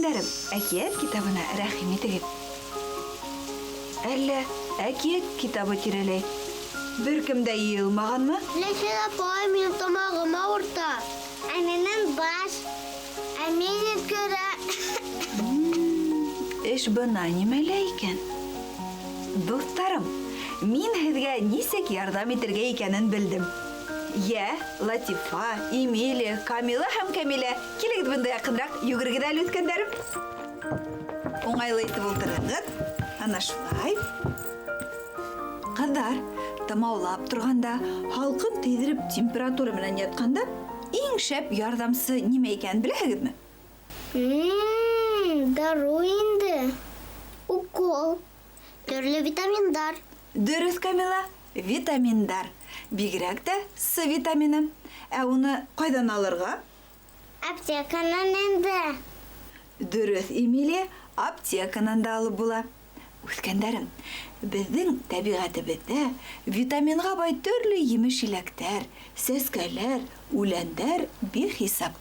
үҫкәндәрем, әкиәт китабына рәхим итегеҙ. Әллә әкиәт китабы тирәләй бер кем дә йыйылмағанмы? Ләйсән апай, минең тамағым ауырта. Ә минең баш. Ә мин йөткерә. Эш бына нимәлә икән. Дуҫтарым, мин һеҙгә нисек ярҙам итергә икәнен белдем. Йә, Латифа, Эмилия, Камила һәм Кәмилә, килегеҙ бында яҡынраҡ, йүгерегеҙ әле, үҫкәндәрем. Уңайлы итеп ултырығыҙ. Ана шулай. Ҡыҙҙар, тымаулап торғанда, һалҡын тейҙереп температура менән ятҡанда, иң шәп ярҙамсы нимә икәнен беләһегеҙме? Дарыу инде. Укол. Төрлө витаминдар. Дөрөҫ, Камила, витаминдар. Бигерәк тә С витамины. Ә уны ҡайҙан алырға? Аптеканан инде. Дөрөҫ, Эмилия, аптеканан да алып була. Үҫкәндәрем, беҙҙең тәбиғәтебеҙҙә витаминға бай төрлө емеш-еләктәр, сәскәләр, үләндәр бихисап.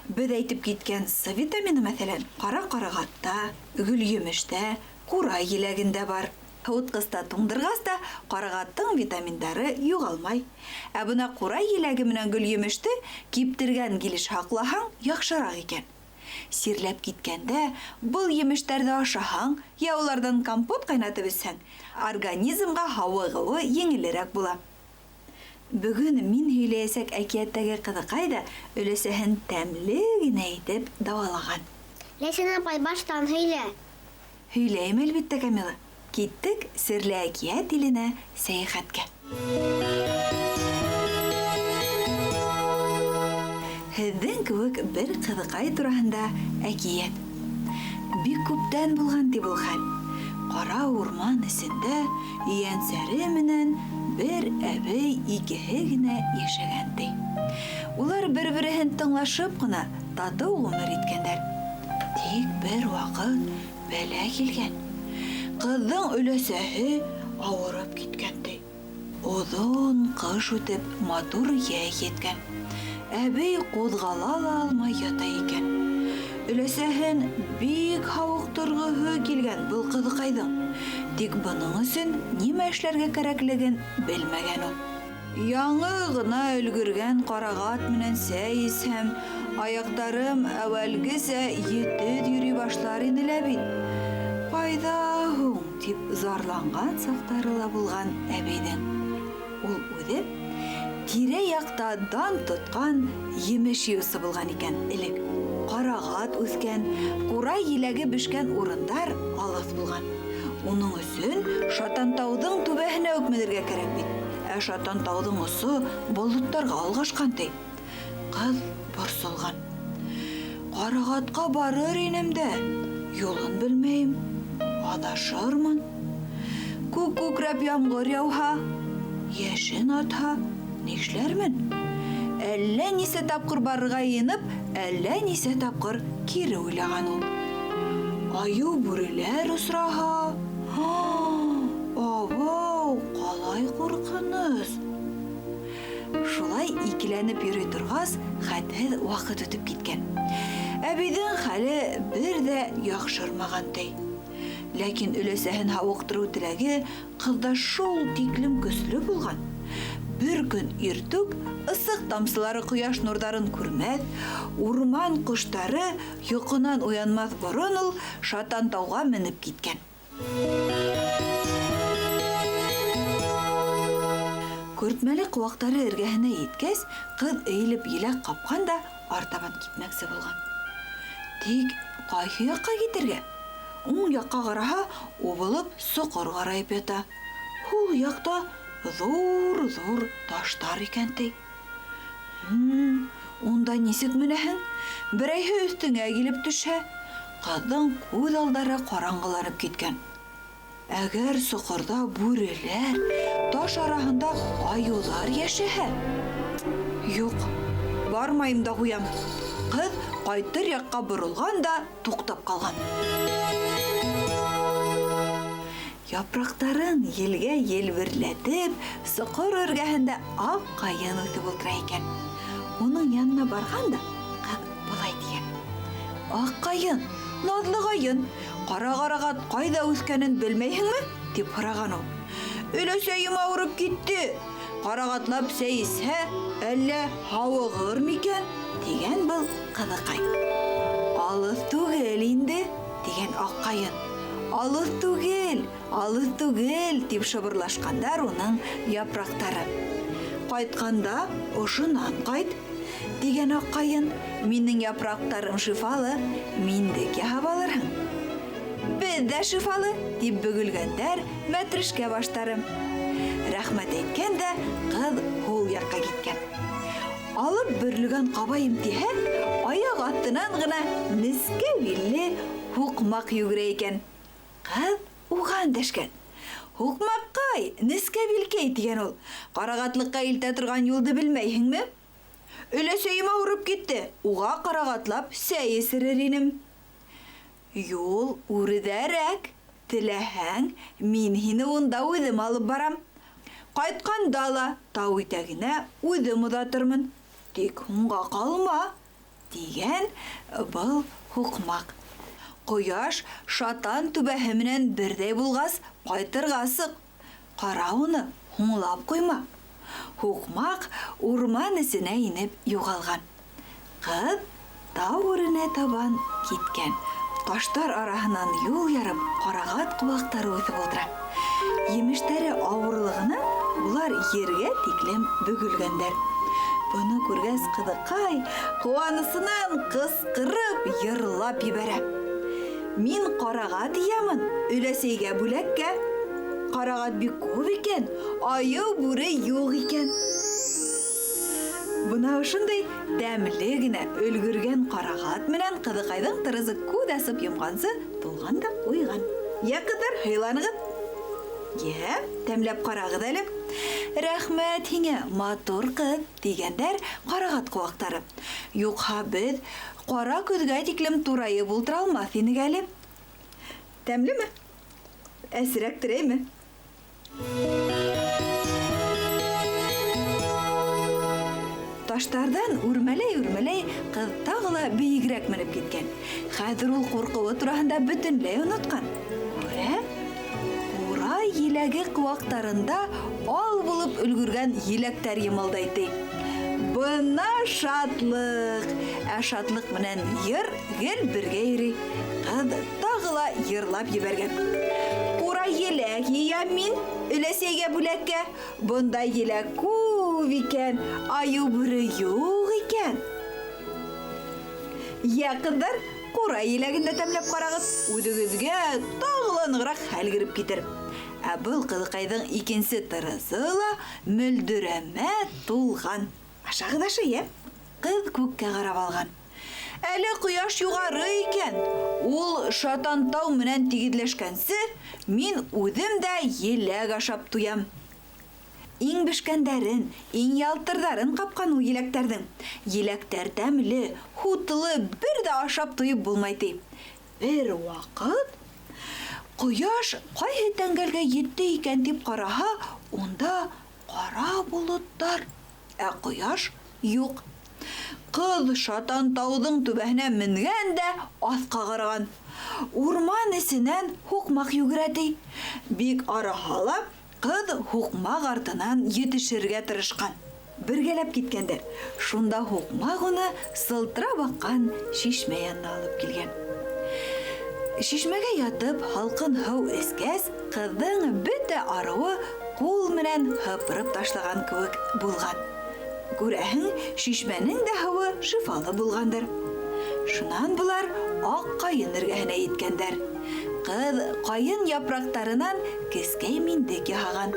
Беҙ әйтеп киткән С витамины, мәҫәлән, ҡара ҡарағатта, гөлйемештә, ҡурай еләгендә бар. Һыуытҡыста туңдырғас та ҡарағаттың витаминдары юғалмай. Ә бына ҡурай еләге менән гөлйемеште киптергән килеш һаҡлаһаң, яҡшыраҡ икән. Сирләп киткәндә был емештәрҙе ашаһаң, йә уларҙан компот ҡайнатып эсһәң, организмға һауығыуы еңелерәк була. Бөгөн мин һөйләйәсәк әкиәттәге ҡыҙыҡай ҙа өләсәһен тәмле генә итеп дауалаған. Ләйсән апай, баштан һөйлә. Һөйләйем, әлбиттә, Камила. Киттек серле әкиәт иленә сәйәхәткә. Һеҙҙең кеүек бер ҡыҙыҡай тураһында әкиәт. Бик күптән булған ти был хәл. Ҡара урман эсендә ейәнсәре менән бер әбей икеһе генә йәшәгән ти. Улар бер-береһен тыңлашып ҡына татыу ғүмер иткәндәр. Тик бер ваҡыт бәлә килгән. Ҡыҙҙың өләсәһе ауырып киткән ти. Оҙон ҡыш үтеп, матур йәй еткән. Әбей ҡуҙғала ла алмай ята икән. Өләсәһен бик һауыҡтырғыһы килгән был ҡыҙыҡайҙың. Тик бының өсөн нимә эшләргә кәрәклеген белмәгән ул. Яңы ғына өлгөргән ҡарағат менән сәй эсһәм, аяҡтарым әүәлгесә етеҙ йөрөй башлар ине лә бит. Ҡайҙа һуң, тип зарланған саҡтары ла булған әбейҙең. Ул үҙе тирә-яҡта дан тотҡан емеш йыйыусы булған икән элек. Ҡарағат үҫкән, ҡурай еләге бешкән урындар алыҫ булған. Уның өсөн Шатантауҙың түбәһенә үк менергә кәрәк бит. Ә Шатантауҙың осо болоттарға алғашҡан ти. Ҡыҙ борсолған. Ҡарағатҡа барыр инем дә, юлын белмәйем, аҙашырмын. Күк күкрәп ямғыр яуһа, йәшен атһа, нишләрмен? Әллә нисә тапҡыр барырға йыйынып, әллә нисә тапҡыр кире уйлаған ул. Айыу бүреләр осраһа, абау, ҡалай ҡурҡыныс. Шулай икеләнеп йөрөй торғас, хәтһеҙ ваҡыт үтеп киткән. Әбейҙең хәле бер ҙә яҡшырмаған ти. Ләкин өләсәһен һауыҡтырыу теләге ҡыҙҙа шул тиклем көслө булған. Бер көн иртүк ысыҡ тамсылары ҡояш нурҙарын күрмәҫ, урман ҡоштары йоҡонан уянмаҫ борон ул Шатантауға менеп киткән. Көртмәле ҡыуаҡтары эргәһенә еткәс, ҡыҙ эйелеп еләк ҡапҡан да артабан китмәксе булған. Тик ҡайһы яҡҡа китергә? Уң яҡҡа ҡараһа, убылып соҡор ҡарайып ята. Һул яҡта ҙур-ҙур таштар икән ти. Унда нисек менәһең? Берәйһе өҫтөңә килеп төшһә, ҡыҙҙың күҙ алдары ҡараңғыланып киткән. Әгәр соҡорҙа бүреләр, таш араһында айыуҙар йәшәһә? Юҡ, бармайым да ҡуям. Ҡыҙ ҡайтыр яҡҡа боролған да туҡтап ҡалған. Япраҡтарын елгә елберләтеп, соҡор эргәһендә аҡ ҡайын үҫеп ултыра икән. Уның янына барған да ҡыҙ былай тигән: Аҡ ҡайын, Наҙлығайын, ҡара ҡарағат ҡайҙа үҫкәнен белмәйһеңме? Тип һораған ул. Өләсәйем ауырып китте. Ҡарағатлап сәй эсһә, әллә һауығыр микән? Тигән был ҡыҙыҡай. Алыҫ түгел инде, тигән Аҡҡайын. Алыҫ түгел, алыҫ түгел, тип шыбырлашҡандар уның япраҡтары. Ҡайтҡанда ошонан ҡайт, тигән Аҡҡайын. Минең япраҡтарым шифалы, миндек яһап алырһың. Беҙ ҙә шифалы, тип бөгөлгәндәр мәтрүшкә баштары. Рәхмәт әйткән дә ҡыҙ һул яҡҡа киткән. Алып бөрлөгән ҡабайым тиһә, аяҡ аҫтынан ғына нескә билле һуҡмаҡ йүгерә икән. Ҡыҙ уға өндәшкән. Һуҡмаҡҡай, нескә билкәй, тигән ул. Ҡарағатлыҡҡа илтә торған юлды белмәйһеңме? Өләсәйем ауырып китте, уға ҡарағатлап сәй эсерер инем. Юл үрҙәрәк, теләһәң, мин һине унда үҙем алып барам. Ҡайтҡанда ла тау итәгенә үҙем оҙатырмын. Тик һуңға ҡалма, тигән был һуҡмаҡ. Ҡояш шатан түбәһе менән берҙәй булғас, ҡайтырға сыҡ. Ҡара уны, һуңлап ҡуйма. Һуҡмаҡ урман эсенә инеп юғалған. Ҡыҙ тау үренә табан киткән. Таштар араһынан юл ярып, ҡарағат ҡыуаҡтары үҫеп ултыра. Емештәре ауырлығынан улар ергә тиклем бөгөлгәндәр. Быны күргәс, ҡыҙыҡай ҡыуанысынан ҡысҡырып йырлап ебәрә. Мин ҡарағат йыямын, өләсәйгә бүләккә. Ҡарағат бик күп икән, айыу бүре юҡ икән. Бына ошондай тәмле генә өлгөргән ҡарағат менән ҡыҙыҡайҙың тырызы күҙ асып йомғансы тулған да ҡуйған. Йә, ҡыҙҙар, һыйланығыҙ. Йә, тәмләп ҡарағыҙ әле. Рәхмәт һиңә, матур ҡыҙ, тигәндәр ҡарағат ҡыуаҡтары. Юҡһа беҙ ҡара көҙгә тиклем турайып ултыра алмаҫ инек әле. Тәмлеме? Әсерәк терәйме? Таштарҙан үрмәләй-үрмәләй ҡыҙ тағы ла бейегерәк менеп киткән. Хәҙер ул ҡурҡыуы тураһында бөтөнләй онотҡан. Күрә, ҡурай еләге ҡыуаҡтарында ал булып өлгөргән еләктәр йымылдай ти. Бына шатлыҡ! Ә шатлыҡ менән йыр гел бергә йөрөй. Ҡыҙ тағы ла йырлап ебәргән. Ҡурай еләк йыям мин, өләсәйгә бүләккә. Бындай еләк күп икән, айыу бүре юҡ икән. Йә, ҡыҙҙар, ҡурай еләген дә тәмләп ҡарағыҙ, үҙегеҙгә тағы ла нығыраҡ хәл кереп китер. Ә был ҡыҙыҡайҙың икенсе тырыҫы ла мөлдөрәмә тулған. Ашағыҙ ашы, йә? Ҡыҙ күккә ҡарап алған. Әле ҡояш юғары икән. Ул шатан тау менән тигеҙләшкәнсе, мин үҙем дә еләк ашап туям. Иң бешкәндәрен, иң ялтырҙарын ҡапҡан ул еләктәрҙең. Еләктәр тәмле, һутлы, бер ҙә ашап туйып булмай ти. Бер ваҡыт ҡояш ҡайһы тәңгәлгә етте икән тип ҡараһа, унда ҡара болоттар, ә ҡояш юҡ. Ҡыҙ шатан тауҙың түбәһенә менгән дә аҫҡа ҡараған. Урман эсенән һуҡмаҡ йүгерә ти. Бик арыһа ла ҡыҙ һуҡмаҡ артынан етешергә тырышҡан. Бергәләп киткәндәр. Шунда һуҡмаҡ уны сылтырап аҡҡан шишмә янына алып килгән. Шишмәгә ятып, һалҡын һыу эскәс, ҡыҙҙың бөтә арыуы ҡул менән һыпырып ташлаған кеүек булған. Күрәһең, шишмәнең дә һыуы шифалы булғандыр. Шунан былар аҡ ҡайын эргәһенә еткәндәр. Ҡыҙ ҡайын япраҡтарынан кескәй миндек яһаған.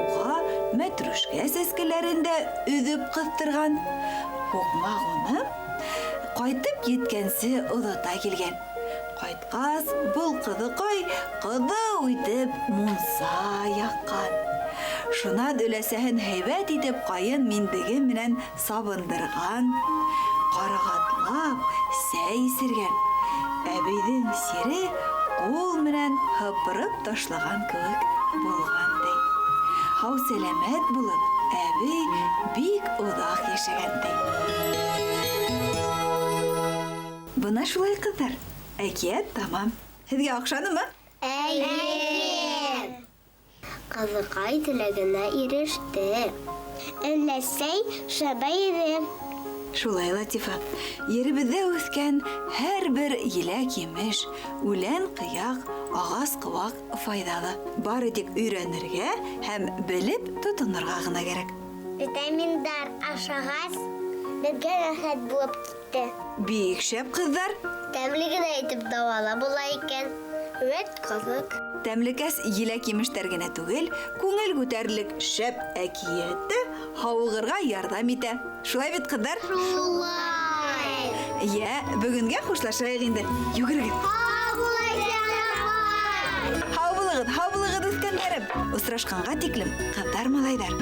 Уға мәтрүшкә сәскәләрен дә өҙөп ҡыҫтырған. Һуҡмаҡ уны ҡайтып еткәнсе оҙата килгән. Ҡайтҡас, был ҡыҙыҡай ҡыҙыу итеп мунса яҡҡан. Шунан өләсәһен һәйбәт итеп ҡайын миндеге менән сабындырған, ҡарағатлап сәй эсергән. Әбейҙең сире ҡул менән һыпырып ташлаған кеүек булған ти. Һау сәләмәт булып, әбей бик оҙаҡ йәшәгән ти. Бына шулай, ҡыҙҙар. Әкиәт тамам. Һеҙгә оҡшанымы? Эйе. Ҡыҙыҡай теләгенә иреште. Өләсәй шәбәйҙе. Шулай, Латифа. Еребеҙҙә үҫкән һәр бер еләк-емеш, үлән-ҡыяҡ, ағас-ҡыуаҡ файҙалы. Бары тик өйрәнергә һәм белеп тотонорға ғына кәрәк. Витаминдар ашағас, беҙгә рәхәт булып китте. Бик шәп, ҡыҙҙар. Тәмле генә итеп дауалап була икән. Вәт ҡыҙыҡ. Тәмлекәс еләк-емештәр генә түгел, күңел күтәрерлек шәп әкиәт тә һауығырға ярҙам итә. Шулай бит, ҡыҙҙар? Шулай. Йә, бөгөнгә хушлашайыҡ инде. Йүгерегеҙ. Һау бул, апай. Һау булығыҙ, һау булығыҙ, үҫкәндәрем. Осрашҡанға тиклем, ҡыҙҙар, малайҙар.